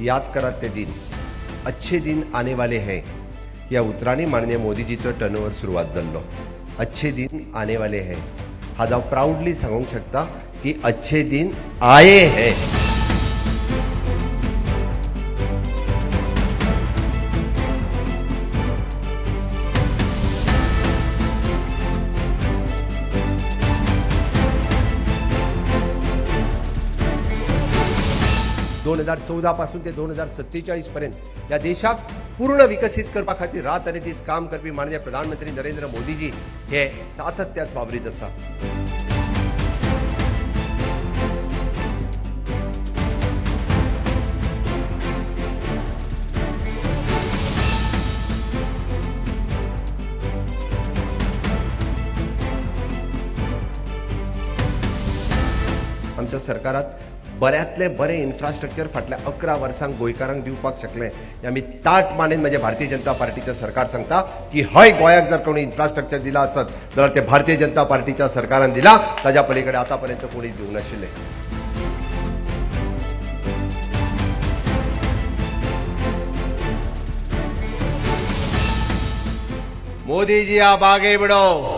याद करात ते दिन, अच्छे दिन आने वाले हैं ह्या उतरांनी माननीय मोदीजीचो टर्नओवर सुरवात जाल्लो. अच्छे दिन आने वाले हैं, आज हांव प्रावडली सांगूंक शकता की अच्छे दिन आए हैं. 2014 पासून ते 2047 पर्यंत ह्या देशाक पूर्ण विकसीत करपा खातीर रात आनी दीस काम करपी माननीय प्रधानमंत्री नरेंद्र मोदीजी हे सातत्यात वावरीत आसा. आमच्या सरकारात बऱ्यांतलें बरें इन्फ्रास्ट्रक्चर फाटल्या 11 वर्सांक गोंयकारांक दिवपाक शकलें हें आमी ताट मानेन म्हणजे भारतीय जनता पार्टीचें सरकार सांगता की हय, गोंयाक जर कोणी इन्फ्रास्ट्रक्चर दिलां आसत जाल्यार तें भारतीय जनता पार्टीच्या सरकारान दिलां, ताज्या पलीकडे आतां पर्यंत कोणी दिवंक नाशिल्लें. मोदीजी आप आगे बढ़ो.